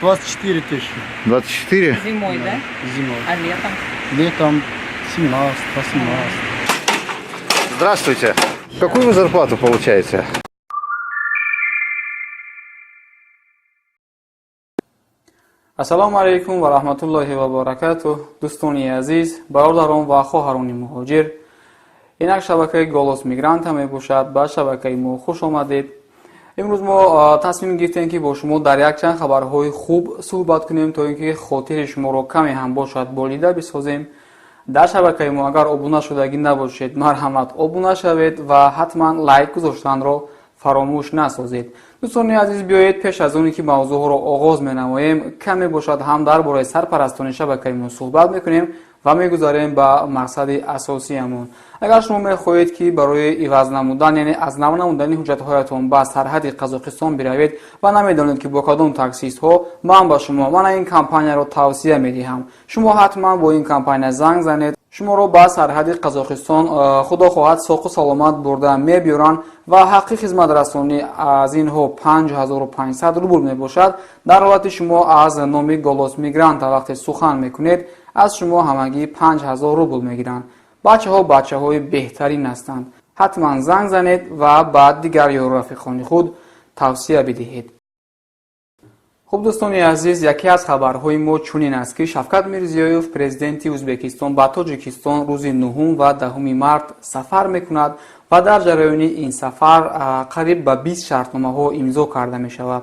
24 тысячи. 24? Зимой, да? Зимой. А летом? Летом 17, 18. Здравствуйте. Какую вы зарплату получаете? Ассалому алайкум ва раҳматуллоҳи ва баракатуҳ, дӯстони азиз, бародарон ва хоҳарони муҳоҷир. Инак шабакаи Голос Мигранта мебошад. Ба шабакаи мо хуш омадед. Имрӯз мо тасмим гирифтем, ки бо шумо дар якчанд хабарҳои хуб суҳбат кунем, то ин ки хотири шуморо каме ҳам бошад болида бисозем. Дар шабакаи мо агар обуна шудагӣ набошед, марҳамат, обуна шавед ва ҳатман лайк гузоштанро фаромӯш насозед. Дӯстони азиз, биёед, пеш аз оне ки мавзӯъҳоро оғоз менамоем, каме бошад ҳам дар бораи сарпарастони шабакаи мо суҳбат мекунем ва мегузарем ба мақсади асосиямон. Агар шумо мехоҳед, ки барои иваз намудан, яъне аз нав намудани ҳуҷҷатҳоятон ба сарҳади Қазоқистон биравед ва намедонед, ки бо кадом таксистҳо, ман ба шумо мана ин компанияро тавсия медиҳам. Шумо ҳатман бо ин компания занг занед, шуморо ба сарҳади Қазоқистон худо хоҳад соқу саломат бурда мебиёранд ва ҳаққи хизматрасонӣ аз инҳо 5500 рубл мебошад. Дар ҳолати шумо аз номи Голос Мигранта вақте сухан мекунед, аз шумо ҳамагӣ 5000 рубл мегиранд. Бачаҳо бачаҳои беҳтарин ҳастанд. Ҳатман занг занед ва ба дигар ёру рафиқони худ тавсия бидиҳед. Хуб, дӯстони азиз, яке аз хабарҳои мо чунин аст, ки Шавкат Мирзиёев, президенти Ӯзбекистон, ба Тоҷикистон рӯзи 9 ва 10 март сафар мекунад ва дар ҷараёни ин сафар қариб ба 20 шартномаҳо имзо карда мешавад.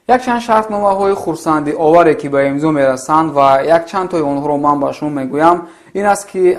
Якчанд шартномаҳои хурсандиоваре, ки ба имзо мерасанд ва якчандтои онҳоро ман ба шумо мегӯям, ин аст, ки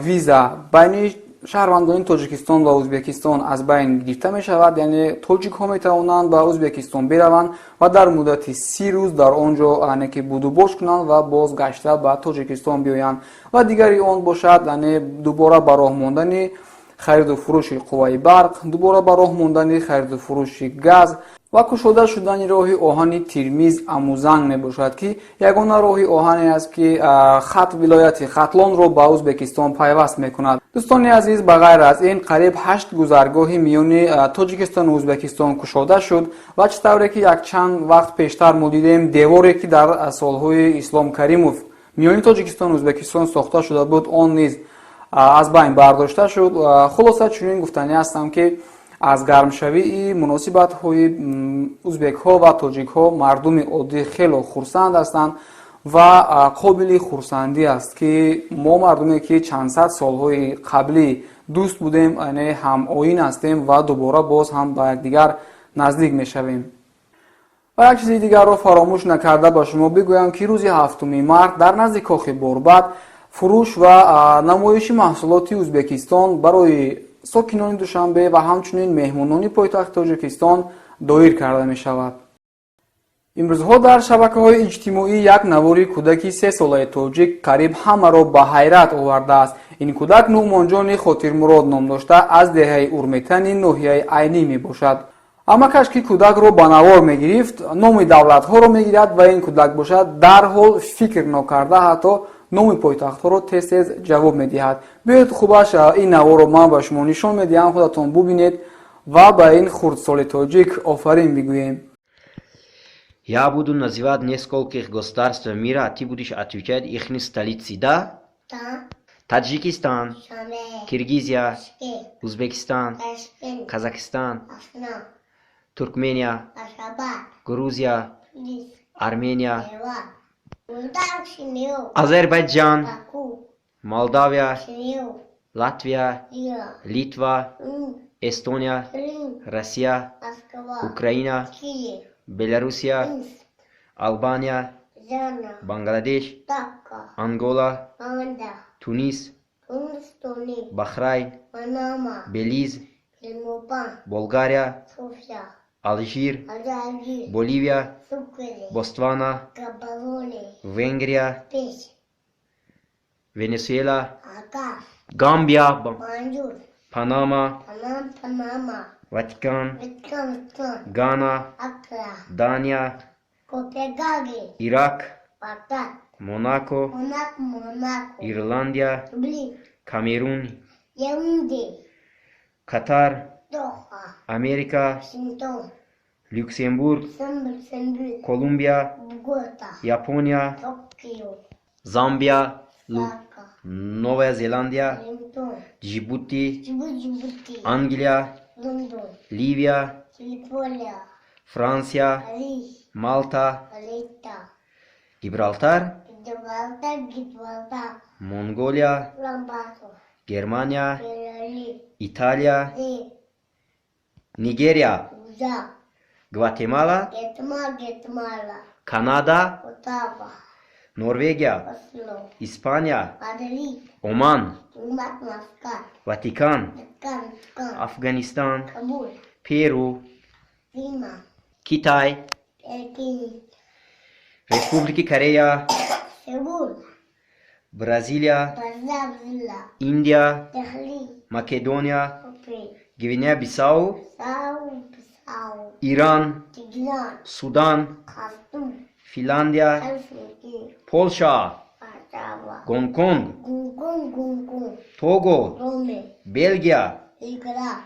виза байни шаҳрвандони Тоҷикистон ва Ӯзбекистон аз байн гирифта мешавад, яъне тоҷикҳо метавонанд ба Ӯзбекистон бираванд ва дар муддати 30 рӯз дар он ҷо яъне ки будубош кунанд ва бозгашта ба Тоҷикистон биёянд. Ва дигари он бошад, яъне дубора ба роҳ мондани хариду фурӯши қувваи барқ, дубора ба роҳ мондани хариду фурӯши газ ва кушода шудани роҳи оҳани Тирмиз Амузанг мебошад, ки ягона роҳи оҳане аст, ки хат вилояти Хатлонро ба Ӯзбекистон пайваст мекунад. Дӯстони азиз, ба ғайр аз ин, қариб ҳашт гузаргоҳи миёни Тоҷикистону Ӯзбекистон кушода шуд. Ва чӣ тавре ки якчанд вақт пештар мо дидем, деворе, ки дар солҳои Ислом Каримов миёни Тоҷикистону Ӯзбекистон сохта шуда буд, он низ аз байн бардошта шуд. Хулоса, чунин гуфтанӣ ҳастам, ки аз гармшавии муносибатҳои ӯзбекҳо ва тоҷикҳо мардуми оддӣ хело хурсанд ҳастанд ва қобили хурсандӣ аст, ки мо мардуме, ки чандсад солҳои қаблӣ дӯст будем, яъне ҳамоин ҳастем ва дубора боз ҳам ба якдигар наздик мешавем. Ва як чизи дигарро фаромӯш накарда ба шумо бигӯям, ки рӯзи 7 март дар назди кохи Борбад фурӯш ва намоиши маҳсулоти Ӯзбекистон барои сокинони Душанбе ва ҳамчунин меҳмонони пойтахти Тоҷикистон доир карда мешавад. Имрӯзҳо дар шабакаҳои иҷтимоӣ як навори кӯдаки сесолаи тоҷик қариб ҳамаро ба ҳайрат овардааст. Ин кӯдак Нуъмонҷони Хотирмурод ном дошта, аз деҳаи Урметани ноҳияи Айнӣ мебошад. Амакаш, ки кӯдакро ба навор мегирифт, номи давлатҳоро мегирад ва ин кӯдак бошад, дарҳол фикр нокарда ҳатто номи пойтахтҳоро тез тез ҷавоб медиҳад. Биёед, хубаш ин наворро ман ба шумо нишон медиҳам, худатон бубинед ва ба ин хурдсоли тоҷик офарин бигӯем. Я буду называть нескольких государств мира, а ты будешь отвечать их столицы, да? Да. Таджикистан, Душанбе, Киргизия, Бишкек, Узбекистан, Ташкент, Казахстан, Астана, Туркмения, Ашхабад, Грузия, Тунис, Армения, Ереван, Улдан, Шинеу, Азербайджан, Баку, Молдавия, Шинеу, Латвия, Рига, Литва, М, Эстония, Рим, Россия, Москва, Украина, Киев, Белоруссия, Минск, Албания, Зана, Бангладеш, Дака, Ангола, Анда, Тунис, Тунис, Тунис, Бахрайн, Панама, Белиз, Лимопан, Болгария, София, Алжир, Алжир, Боливия, Сукре, Ботсвана, Габороне, Венгрия, Пеш, Венесуэла, Агас, Гамбия, Банжур, Панама, Панам, Панама, Ватикан, Ватикан, Ватикан, Гана, Акра, Дания, Копенгаген, Ирак, Багдад, Монако, Монако, Монако, Ирландия, Дублин, Камерун, Яунде, Катар, Доха, Америка, Вашингтон, Люксембург, Люксембург, Колумбия, Богота. Япония, Токио. Замбия, Дака. Новая Зеландия, Вашингтон. Джибути, Джибути. Англия, Лондон. Ливия, Триполи. Франция, Париж. Малта, Валетта. Гибралтар, Гибралтар. Гибралтар. Монголия, Ламбасо. Германия, Берлин. Италия, Ри. Нигерия, Уза. Гватемала, Гетма. Гетмала. Канада, Оттава. Норвегия, Осло. Испания, Мадрид. Оман, Умат. Маскат. Ватикан, Дакан. Дакан. Афганистан, Кабул. Перу, Лима. Китай, Пекин. Республики Корея, Сеул. Бразилия, Бразилия. Индия, Дехли. Македония, Опи. Гвинея-Бисау, Сау. Сау. Иран, Тигран. Судан, Хартум. Финляндия, Хелсинки. Полша, Варшава. Гонконг, Гонконг. Гонконг. Того, Роме. Белгия, Игра.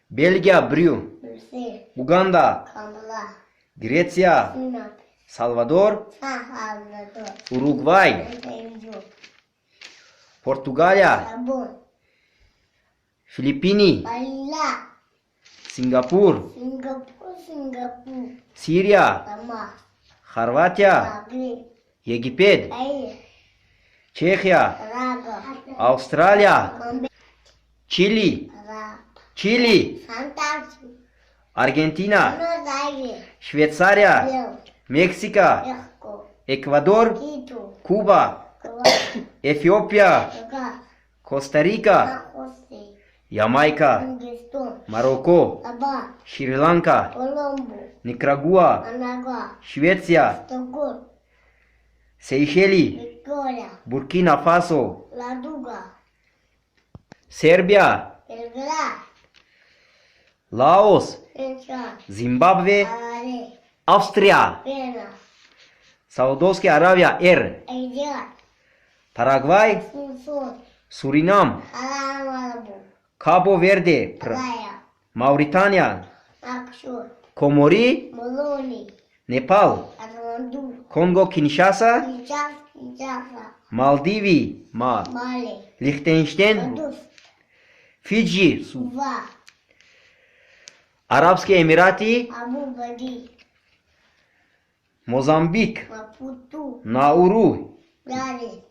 Белгия, Брю, Брюссель. Уганда, Камала. Греция, Синап. Салвадор, Сан-Сальвадор. Уругвай, Монтевидео. Португалия, Габон. Филиппины, Манила. Сингапур, Сингапур. Сингапур. Сирия, Дамас. Хорватия, Мадрид. Египет, Каир. Чехия, Прага. Австралия, Бомбей. Чили, Раб. Чили, Фантастик. Аргентина, Буэнос-Айрес. Швейцария, Бел. Мексика, Мехико. Эквадор, Кито. Куба, Куба. Эфиопия, Кага. Коста-Рика, Сан-Хосе. Ямайка, Кингстон. Марокко, Рабат. Шри-Ланка, Коломбо. Никарагуа, Манагуа. Швеция, Стокгольм. Сейшели, Виктория. Буркина-Фасо, Ладуга. Сербия, Белград. Лаос, Сенчан. Зимбабве, Хараре. Австрия, Вена. Саудовская Аравия, Р, Айдиат. Парагвай, Сунсон. Суринам, Харамарабу. Кабо-Верде, Пр, Рая. Мавритания, Акшор. Комори, Молони. Непал, Катманду. Конго-Киншаса, Киншас. Киншаса. Малдиви, Ма, Мале. Лихтенштейн, Кадус. Фиджи, Су, Ува. Арабские Эмираты, Абу-Даби. Мозамбик, Мапуту. Науру, Лари.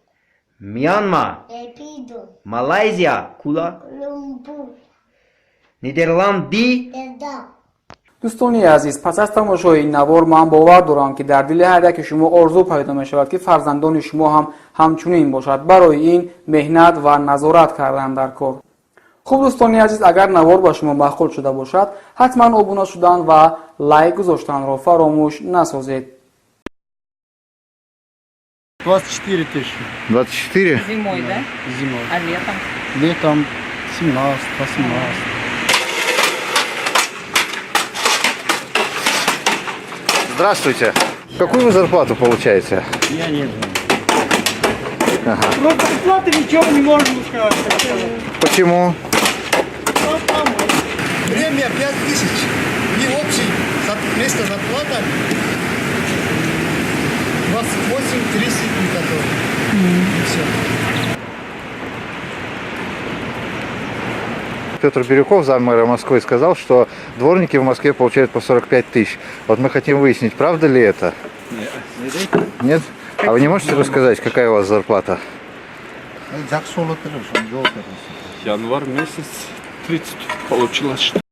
Мьянма, Лепидо. Малайзия, Кула, Колумбу. Нидерланды, Беда. Дӯстони азиз, пас аз тамошои ин навор ман бовар дорам, ки дар дили ҳар яке шумо орзу пайдо мешавад, ки фарзандони шумо ҳам ҳамчунин бошад. Барои ин меҳнат ва назорат кардан дар кор. Хуб, дӯстони азиз, агар навор ба шумо маъқул шуда бошад, ҳатман обуна шудан ва лайк гузоштанро фаромӯш насозед. 24 тысячи. 24? Зимой, да? Зимой. А летом? Летом 17, 18. Здравствуйте. Какую вы зарплату получаете? Я не знаю. Ну, зарплаты ничего не можем сказать. Почему? Премия 5 тысяч. И общий вместо зарплата 28-30 который. И все. Петр Бирюков, заммэра Москвы, сказал, что дворники в Москве получают по 45 тысяч. Вот мы хотим выяснить, правда ли это? Нет. Нет? А вы не можете рассказать, какая у вас зарплата? Жакшы болот эле ошону жооп бересиң. Январь месяц 30 получилось, что